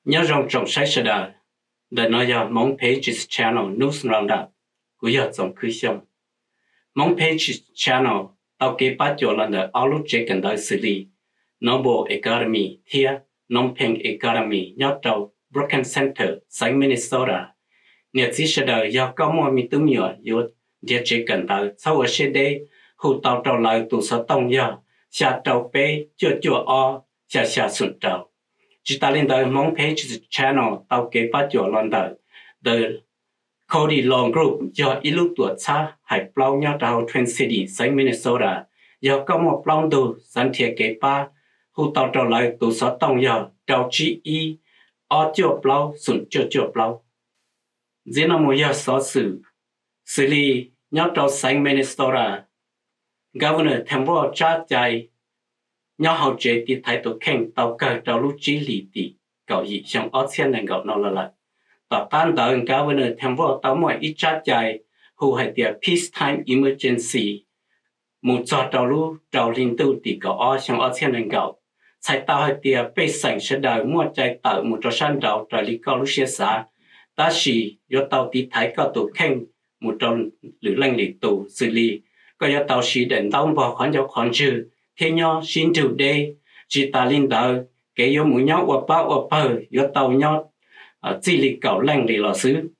Nyob zoo tsoom saib sawv daws, ntawm no yog Hmoob Pages Channel News Roundup, kuv yog Txoov Khwb Xyooj. Hmoob Pages Channel tau kev pab cuam los ntawm ob lub tsev kawm ntawv xws li Noble Academy thiab Phnom Penh Academy nyob rau Brooklyn Center, xeev Minnesota. Niam txiv sawv daws, yog koj muaj me tub me nyuam yuav nrhiav tsev kawm ntawv, txhob ua siab deb, hu tau rau lawv tus xov tooj yog xya rau peb cuaj cuaj ob xya xya xoom rau. Tsis tas li ntawd, Hmoob Pages Channel tau kev pab cuam los ntawm The Cody Law Group, yog ib lub tuam txhab hais plaub nyob rau hauv Twin City, xeev Minnesota. Yog koj muaj plaub ntug xav nrhiav kev pab, hu tau rau lawv tus xov tooj yog rau tsib ib ob cuaj plaub xoom cuaj cuaj plaub. Ntxiv no mus yog xov xwm xws li nyob rau xeev Minnesota, Governor Tim Walz tsab cai nyob hauv tsev tiv thaiv tus kheej tau kawg rau lub tsib hlis tim kaum yim xyoo ob txhiab nees nkaum no los lawm. Tom qab ntawd, Governor Tim Walz tau muaj ib tsab cai hu hais tias Peacetime Emergency mus txog rau lub rau hli ntuj tim kaum ob xyoo ob txhiab nees nkaum. Txhais tau hais tias pej xeem sawv daws muaj cai tawm mus rau sab nraud raws li koj lub siab xav, tab sis yuav tau tiv thaiv koj tus kheej mus rau lwm leej lwm tus, xws li koj yuav tau siv daim ntaub npog qhov ncauj qhov ntswg thiab nyob sib nrug deb. Tsis tas li ntawd, kev yuav mus nyob ua pab ua pawg yuav tau nyob txij li kaum leej li los xwb.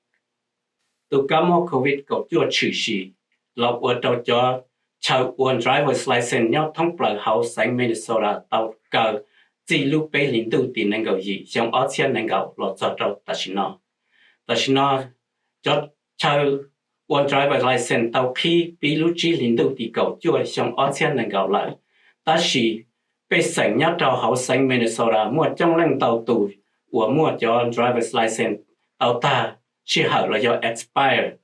Tus kab mob COVID kaum cuaj tshwm sim los ua rau cov chaw ua driver's license nyob thoob plaws hauv xeev Minnesota tau kaw txij lub peb hlis ntuj tim nees nkaum yim xyoo ob txhiab nees nkaum los txog rau tam sim no. Tam sim no, cov chaw ua driver's license tau qhib pib lub tsib hlis ntuj tim kaum cuaj xyoo ob txhiab nees nkaum lawm, tab sis pej xeem nyob rau hauv xeev Minnesota muaj coob leej ntau tus uas muaj cov driver's license tau tag sij hawm los yog expire.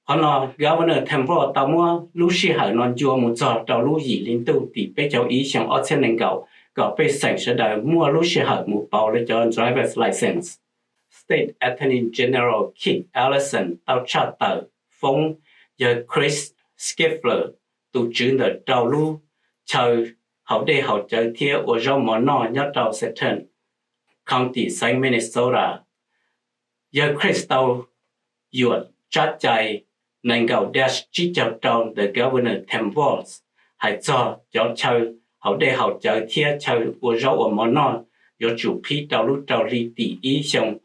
Qhov no, Governor Tim Walz tau muab lub sij hawm no ncua mus txog rau lub yim hli ntuj tim peb caug ib xyoo ob txhiab nees nkaum kom pej xeem sawv daws muaj lub sij hawm mus pauv lawv cov driver's license. State Attorney General Keith Ellison tau tshaj tawm foob yawg Chris Schiffler, tus tswv ntawm rau lub chaw haus dej haus cawv thiab ua zaub mov noj nyob rau Stanton County, xeev Minnesota. Yawg Chris tau yuam tsab cai nees nkaum dash tsib caug rau ntawm Governor Tim Walz hais txog cov chaw haus dej haus cawv thiab chaw ua zaub ua mov noj yuav tsum qhib rau lub rau hli tim ib xyoo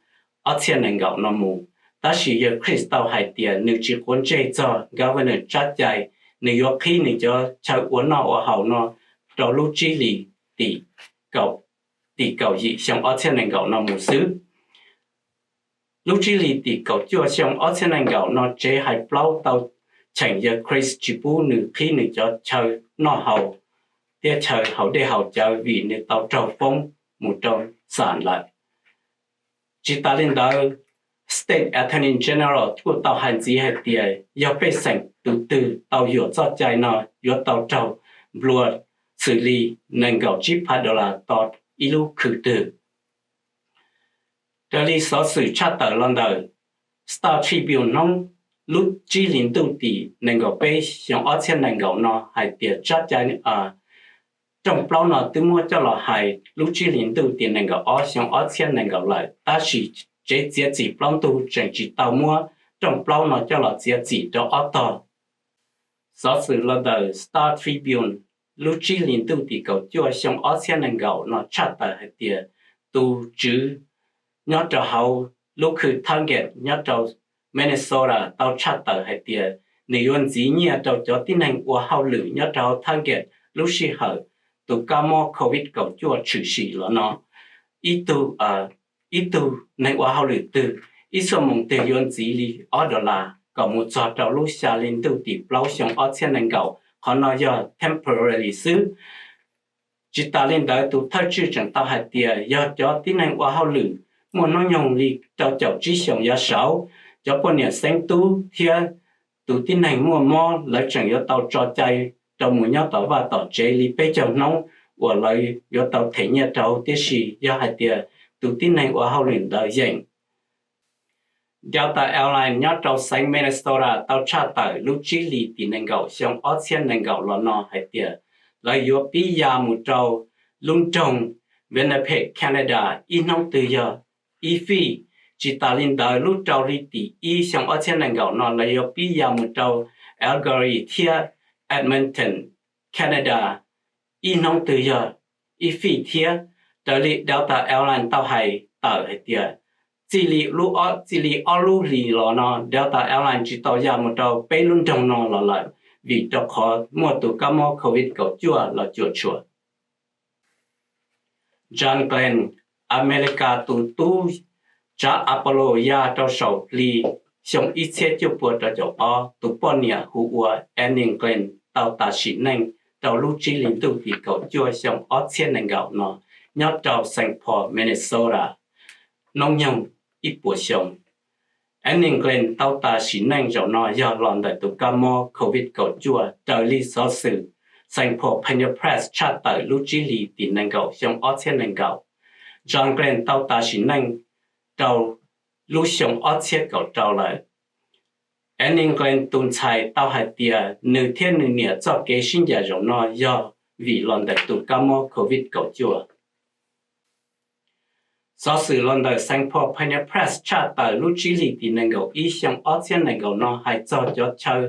ob txhiab nees nkaum no mus. Tab sis yawg Chris tau hais tias nws tsis quav ntsej txog Governor tsab cai, nws yuav qhib nws cov chaw ua noj ua haus no rau lub tsib hlis tim kaum yim xyoo ob txhiab nees nkaum no mus xwb. Lub tsib hlis tim kaum cuaj xyoo ob txhiab nees nkaum no tsev hais plaub tau cheem yawg Chris tsis pub nws qhib nws cov chaw noj haus thiab chaw haus dej haus cawv vim nws tau raug foob mus rau xam lawm. Tsis tas li ntawd, State Attorney General kuj tau hais ntxiv hais tias yog pej xeem tus twg tau yuam txoj cai no yuav tau raug nplua xws li nees nkaum tsib phav dollar to ib lub khw twg. Raws li xov xwm tshaj tawm los ntawm Star Tribune hnub lub tsib hlis ntuj tim nees nkaum peb xyoo ob txhiab nees nkaum no hais tias tsab cai rooj plaub no twb muab coj los hais lub tsib hlis ntuj tim nees nkaum ob xyoo ob txhiab nees nkaum lawm, tab sis tsev txiav txim plaub ntug tseem tsis tau muab rooj plaub no coj los txiav txim rau ob tog. Xov xwm los ntawm Star Tribune lub tsib hlis ntuj tim kaum cuaj xyoo ob txhiab nees nkaum no tshaj tawm hais tias tus tswv nyob rau hauv lub khw Target nyob rau Minnesota tau tshaj tawm hais tias nws yuav ntxiv nyiaj rau cov tib neeg ua hauj lwm nyob rau hauv Target lub sij hawm tus kab mob COVID kaum cuaj tshwm sim los no. Ib tug ib tug neeg ua hauj lwm twg ib xuab moos twg yuav ntxiv li ob dollar kom mus txog rau lub xya hli ntuj tim plaub xyoo ob txhiab nees nkaum. Qhov no yog temporary xwb. Tsis tas li ntawd, tus thawj tswj tseem tau hais tias yog cov tib neeg ua hauj lwm muaj hnub nyoog li rau caum tsib xyoos yav saud, cov poj niam xeeb tub thiab tus tib neeg muaj mob lawv tseem yuav tau tso cai rau mus nyob tom vaj tom tsev li peb caug hnub uas lawv yuav tau them nyiaj rau, tiam sis yog hais tias tus tib neeg ua hauj lwm ntawd yeem. Delta Airlines nyob rau xeev Minnesota tau tshaj tawm lub tsib hlis tim nees nkaum xyoo ob txhiab nees nkaum los no hais tias lawv yuav pib ya mus rau lub nroog Winnipeg, Canada ib hnub twg yog ib feet. Tsis tas li ntawd, lub rau hli tim ib xyoo ob txhiab nees nkaum no lawv yuav pib ya mus rau Calgary thiab Edmonton, Canada, ib hnub twg yog ib feet thiab. Raws li Delta Airlines tau hais tawm hais tias txij li lub, txij li ob lub hlis los no Delta Airlines tsis tau ya mus rau peb lub nroog no los lawm vim rau qhov muaj tus kab mob COVID kaum cuaj los cuam tshuam. John Glenn, Amelikas tus tub tsav Apollo ya rau saum hli xyoo ib txhiab cuaj pua rau caum ob, tus poj niam hu ua Annie Glenn tau tas sim neej rau lub tsib hlis ntuj tim kaum cuaj xyoo ob txhiab nees nkaum no nyob rau Saint Paul, Minnesota, hnub nyoog ib puas xyoo. Annie Glenn tau tas sim neej zaum no yog los ntawm tus kab mob COVID kaum cuaj raws li xov xwm Saint Paul Pioneer Press tshaj tawm lub tsib hlis tim nees nkaum xyoo ob txhiab nees nkaum. John Glenn tau tas sim neej rau lub xyoo ob txhiab kaum rau lawm. Annie Glenn tus ntxhais tau hais tias nws thiab nws niam txoj kev sib ncaim zaum no yog vim los ntawm tus kab mob COVID kaum cuaj. Xov xwm los ntawm Saint Paul Pioneer Press tshaj tawm lub tsib hlis tim nees nkaum ib xyoo ob txhiab nees nkaum no hais txog cov chaw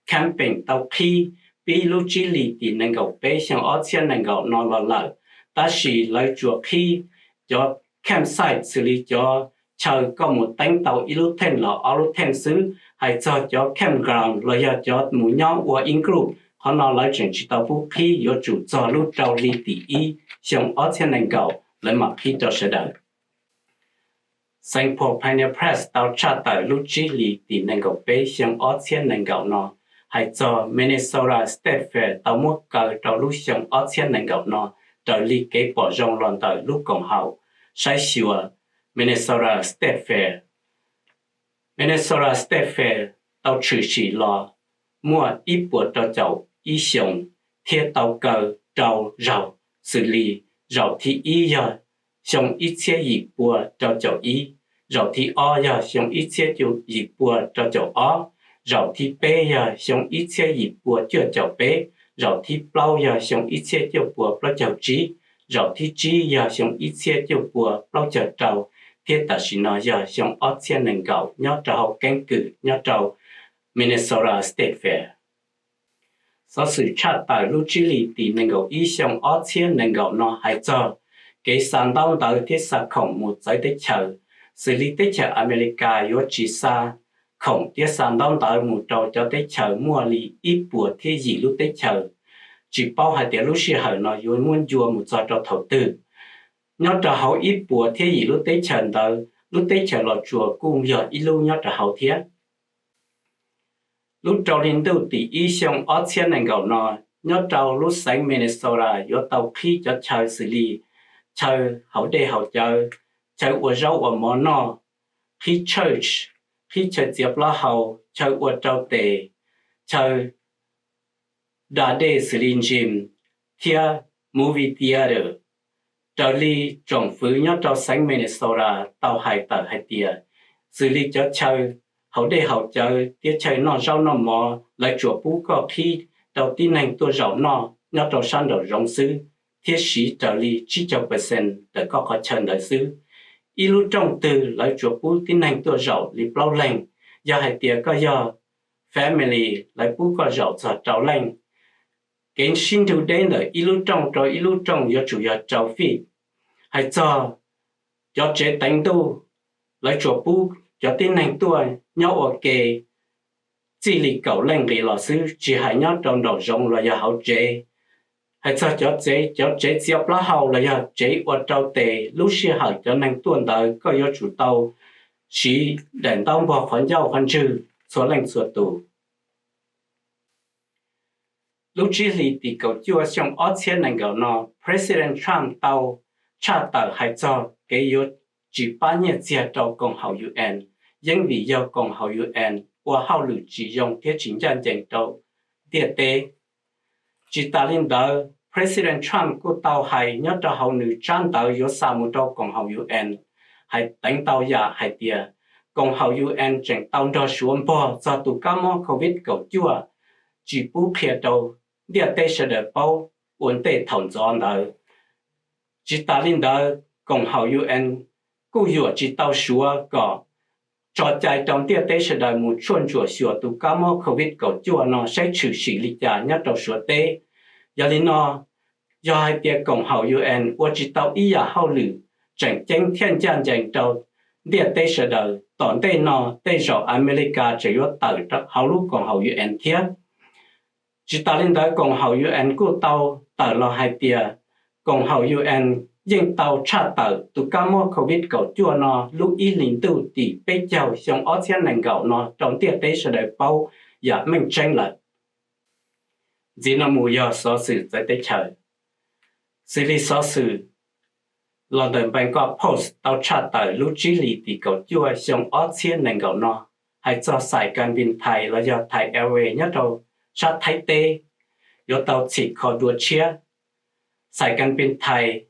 camping tau qhib pib lub tsib hlis tim nees nkaum peb xyoo ob txhiab nees nkaum no los lawm, tab sis lawv tsuas qhib cov campsite xws li cov chaw koj mus teeb tau ib lub theej los ob lub theej xwb. Hais txog cov campground los yog cov mus nyob ua ib group, qhov no lawv tseem tsis tau pub qhib, yuav tsum txog lub rau hli tim ib xyoo ob txhiab nees nkaum lawv mam qhib rau sawv daws. Saint Paul Pioneer Press tau tshaj tawm lub tsib hlis tim nees nkaum peb xyoo ob txhiab nees nkaum no hais txog Minnesota State Fair tau muab kaw rau lub xyoo ob txhiab nees nkaum no raws li kev pom zoo los ntawm lub koom haum saib xyuas Minnesota State Fair. Minnesota State Fair tau tshwm sim los muaj ib puas rau caum ib xyoos thiab tau kaw rau zaus xws li zaum thib ib yog xyoo ib txhiab yim pua rau caum ib, zaum thib ob yog xyoo ib txhiab yim pua rau caum ob, zaum thib peb yog xyoo ib txhiab yim pua cuaj caum peb, zaum thib plaub yog xyoo ib txhiab cuaj pua plaub caug tsib, zaum thib tsib yog xyoo ib txhiab cuaj pua plaub caug rau, thiab tam sim no yog xyoo ob txhiab nees nkaum nyob rau hauv keeb kwm nyob rau Minnesota State Fair. Xov xwm tshaj tawm lub tsib hlis tim nees nkaum ib xyoo ob txhiab nees nkaum no hais txog kev xa ntaub ntawv thiab xa khoom mus txawv teb chaws. Xws li teb chaws Amelikas yuav tsis xa khoom thiab xa ntaub ntawv mus rau cov teb chaws muaj li ib puas thiab yim lub teb chaws. Tsis paub hais tias lub sij hawm no yuav muab ncua mus txog rau thaum twg. Nyob rau hauv ib puas thiab yim lub teb chaws ntawd, lub teb chaws Los Tsuas kuj yog ib lub nyob rau hauv thiab. Lub rau hli ntuj tim ib xyoo ob txhiab nees nkaum no, nyob rau lub xeev Minnesota yuav tau qhib cov chaw xws li chaw haus dej haus cawv, chaw ua zaub ua mov noj, qhib church, qhib chaw txiav plaub hau, chaw ua rau tes, chaw da dej xws li gym, thiab movie theater. Raws li tsoom fwv nyob rau xeev Minnesota tau hais tawm hais tias, xws li cov chaw haus dej haus cawv thiab chaw noj zaub noj mov, lawv tsuas pub koj qhib rau tib neeg tuaj zaum noj nyob rau sab nraum zoov xwb, thiab siv raws li tsib caug percent ntawm koj qhov chaw ntawd xwb. Ib lub rooj twg lawv tsuas pub tib neeg tuaj zaum li plaub leeg. Yog hais tias koj yog family, lawv pub koj zaum txog rau leej. Kev sib nrug deb ntawm ib lub rooj rau ib lub rooj yuav tsum yog rau feet. Hais txog cov tsev teev ntuj, lawv tsuas pub cov tib neeg tuaj nyob ua ke txij li kaum leej nqis los xwb, tsis hais nyob rau nraum zoov los yog hauv tsev. Hais txog cov tsev, cov tsev txiav plaub hau los yog tsev ua rau tes, lub sij hawm cov neeg tuaj ntawd koj yuav tsum tau siv daim ntaub npog qhov ncauj qhov ntswg txhua leej txhua tus. Lub tsib hlis tim kaum cuaj xyoo ob txhiab nees nkaum no, President Trump tau tshaj tawm hais txog kev yuav tsis pab nyiaj txiag rau koom haum U N, yeeb vim yog koom haum U N ua hauj lwm tsis zoo thiab tsis ncaj ncees rau ntiaj teb. Tsis tas li ntawd, President Trump kuj tau hais nyob rau hauv nws tsab ntawv yuav xa mus rau koom haum U N, hais teev ntau yam hais tias koom haum U N tseem tau nrog suav npog txog tus kab mob COVID kaum cuaj, tsis pub qhia rau ntiaj teb sawv daws paub ua ntej thaum ntxov ntawd. Tsis tas li ntawd, koom haum U N kuj yuam tsis tau Suav kom tso cai rau ntiaj teb sawv daws mus tshuaj ntsuam xyuas tus kab mob COVID kaum cuaj no saib tshwm sim li cas nyob rau Suav teb. Yog li no, yog hais tias koom haum UN ua tsis tau ib yam hauj lwm tseem ceeb thiab ncaj ncees rau ntiaj teb sawv daws, tom ntej no tej zaum Amelikas tseem yuav tawm hauv lub koom haum UN thiab. Tsis tas li ntawd, koom haum UN kuj tau tawm los hais tias koom haum UN yeej tau tshaj tawm tus kab mob COVID kaum cuaj no lub ib hlis ntuj tim peb caug xyoo ob txhiab nees nkaum no rau ntiaj teb sawv daws paub yam meej tseeb lawm. Ntxiv no mus yog xov xwm txawv teb chaws. Xws li xov xwm los ntawm Bangkok Post tau tshaj tawm lub tsib hlis tim kaum cuaj xyoo ob txhiab nees nkaum no, hais txog Xais Kas Npis Thais los yog Thai Airways nyob rau sab Thaib teb yuav tau txhim kho dua tshiab. Xais Kas Npis Thais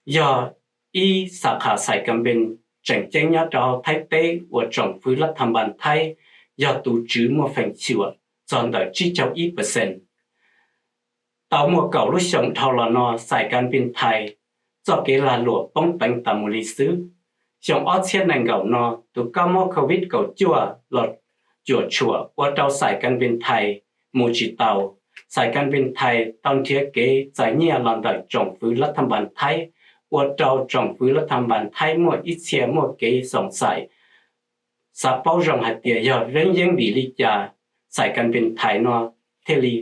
yog ib xa khas Xais Kas Npis tseem ceeb nyob rau Thaib teb uas tsoom fwv lab thas npas Thaib yog tus tswv muaj feem xyuam txog ntawm tsib caug ib percent. Tau muaj kaum lub xyoo dhau los no Xais Kas Npis Thais txoj kev lag luam poob peev tas mus li xwb. Xyoo ob txhiab nees nkaum no tus kab mob COVID kaum cuaj los cuam tshuam ua rau Xais Kas Npis Thais mus tsis tau. Xais Kas Npis Thais tau nrhiav kev txais nyiaj los ntawm tsoom fwv lab thas npas Thaib, ua rau tsoom fwv lab thas npas Thaib muaj ib txhia muaj kev xoom xaim, xav paub zoo hais tias yog yeeb yeeb vim li cas Xais Kas Npis Thais no thiaj li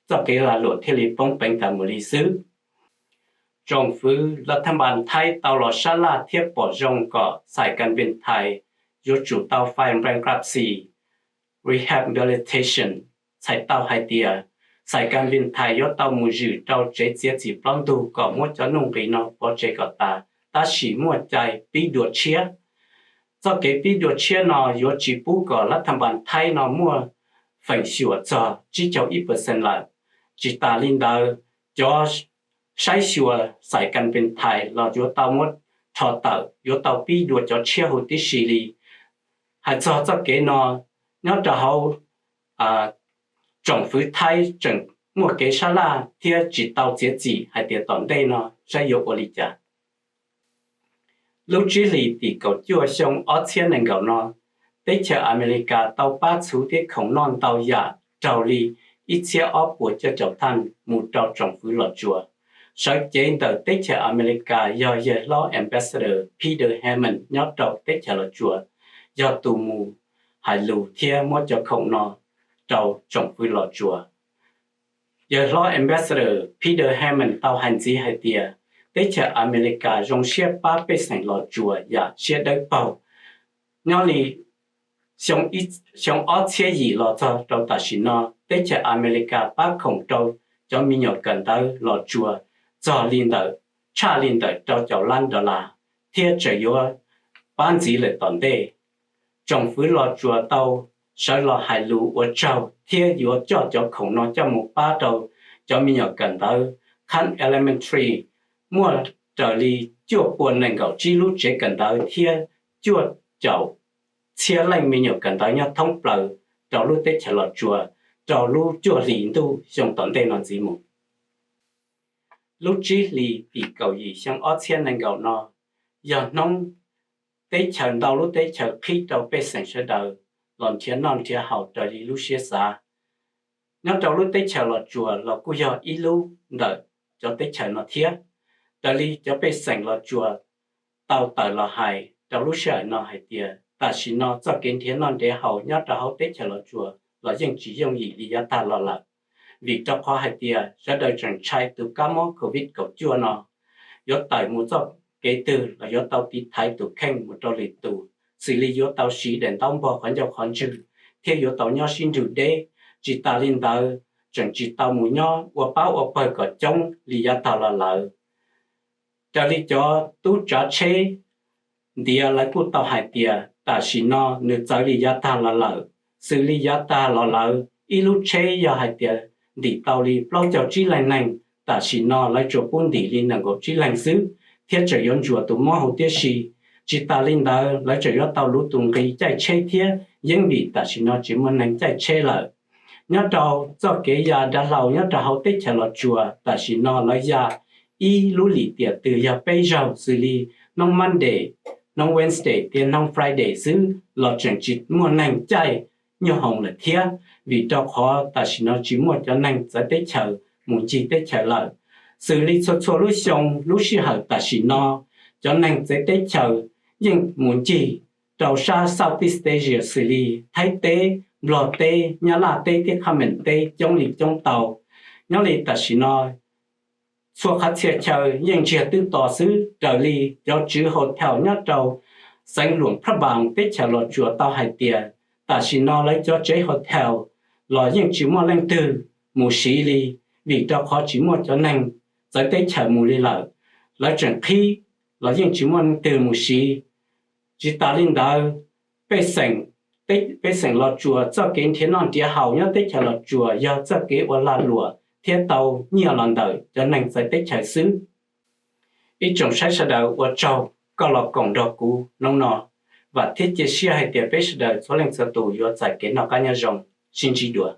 txoj kev lag luam thiaj li poob peev tas mus li xwb. Tsoom fwv lab thas npas Thaib tau los sab laj thiab pom zoo kom Xais Kas Npis Thais yuav tsum tau file bankruptcy, rehabilitation, txhais tau hais tias Xais Kas Npis Thais yuav tau mus zwm rau tsev txiav txim plaub ntug kom muab cov nuj nqis no pov tseg kom tas, tab sis muaj cai pib dua tshiab. Txoj kev pib dua tshiab no yuav tsis pub kom lab thas npas Thaib no muaj feem xyuam txog tsib caug ib percent lawm. Tsis tas li ntawd, cov saib xyuas Xais Kas Npis Thais los yuav tau muab rho tawm, yuav tau pib dua cov tshiab huv tib si li. Hais txog txoj kev no, nyob rau hauv tsoom fwv Thaib tseem muaj kev sab laj thiab tsis tau txiav txim hais tias tom ntej no saib yuav ua li cas. Lub tsib hlis tim kaum cuaj xyoo ob txhiab nees nkaum no, teb chaws Amelikas tau pab txhuv thiab khoom noj ntau yam raug li ib txhiab ob puas cuaj caum tag mus rau tsoom fwv Los Tsuas. Sawv cev ntawm teb chaws Amelikas yog yawg hlob Ambassador Peter Hammond nyob rau teb chaws Los Tsuas yog tus mus hais lus thiab muab cov khoom no rau tsoom fwv Los Tsuas. Yawg hlob Ambassador Peter Hammond tau hais ntxiv hais tias teb chaws Amelikas zoo siab pab pej xeem Los Tsuas yam siab dawb paug. Nyob li xyoo ob txhiab yim los txog rau tam sim no, teb chaws Amelikas pab khoom rau cov me nyuam kawm ntawv Los Tsuas txog li ntawm, tshaj li ntawm rau caum lab dollar, thiab tseem yuav pab ntxiv lawm tom ntej. Tsoom fwv Los Tsuas tau sawv los hais lus ua tsaug thiab yuav coj cov khoom no coj mus pab rau cov me nyuam kawm ntawv khab elementary muaj raws li cuaj puas nees nkaum tsib lub tsev kawm ntawv thiab cuaj caum txhiab leej me nyuam kawm ntawv nyob thoob plaws rau lub teb chaws Los Tsuas rau lub cuaj hlis ntuj xyoo tom ntej no ntxiv mus. Lub tsib hlis tim kaum yim xyoo ob txhiab nees nkaum no yog hnub teb chaws ntau lub teb chaws qhib rau pej xeem sawv daws los nrhiav noj nrhiav haus raws li lub siab xav. Nyob rau lub teb chaws Los Tsuas los kuj yog ib lub ntawm cov teb chaws no thiab. Raws li cov pej xeem Los Tsuas tau tawm los hais rau lub sij hawm no hais tias tam sim no txoj kev nrhiav noj nrhiav haus nyob rau hauv teb chaws Los Tsuas los yeej tsis yooj yim li yav tag los lawm, vim rau qhov hais tias sawv daws tseem ntshai tus kab mob COVID kaum cuaj no yuav tawm mus txoj kev twg los yuav tau tiv thaiv tus kheej mus rau lwm tus, xws li yuav tau siv daim ntaub npog qhov ncauj qhov ntswg thiab yuav tau nyob sib nrug deb. Tsis tas li ntawd, tseem tsis tau mus nyob ua pab ua pawg kom coob li yav tag los lawm. Raws li cov tub tsav tsheb ntiav lawv kuj tau hais tias tam sim no nws txawv li yav tag los lawm. Xws li yav tag los lawm, ib lub tsheb yog hais tias ntim tau li plaub caug tsib leeg neeg, tam sim no lawv tsuas pub ntim li nees nkaum tsib leeg xwb, thiab tseem yuav ntsuas tus mob huv tib si. Tsis tas li ntawd, lawv tseem yuav tau luv tus nqi caij tsheb thiab, yeeb vim tam sim no tsis muaj neeg caij tsheb lawm. Nyob rau txoj kev ya dav hlau nyob rau hauv teb chaws Los Tsuas, tam sim no lawv ya ib lub lim tiam twg yog peb zaug, xws li hnub Monday, hnub Wednesday thiab hnub Friday xwb los tseem tsis muaj neeg caij nyuj hoos lawm thiab, vim rau qhov tam sim no tsis muaj cov neeg txawv teb chaws mus ncig teb chaws lawm. Xws li txhua txhua lub xyoo lub sij hawm tam sim no, cov neeg txawv teb chaws yeej mus ncig rau sab Southeast Asia xws li Thaib teb, Nplog teb, Nyab Laj teb thiab Khamen teb coob li coob tau. Nyob li tam sim no txhua qhov txhia chaw yeej ntsiag twb to xwb, raws li cov tswv hotel nyob rau xeev Luam Prabang teb chaws Los Tsuas tau hais tias tam sim no lawv cov tsev hotel los yeej tsis muaj leej twg mus siv li, vim rau qhov tsis muaj cov neeg txawv teb chaws mus li lawm. Lawv tseem qhib los yeej tsis muaj leej twg mus siv. Tsis tas li ntawd, pej xeem Los Tsuas txoj kev nrhiav noj nrhiav haus nyob teb chaws Los Tsuas yog txoj kev ua lag luam thiab tau nyiaj los ntawm cov neeg txawv teb chaws xwb. Ib tsoom saib sawv daws, ua tsaug koj los koom nrog kuv hnub no. Vam thiab cia siab hais tias peb sawv daws txhua leej txhua tus yuav txais kev noj qab nyob zoo. Sib ntsib dua.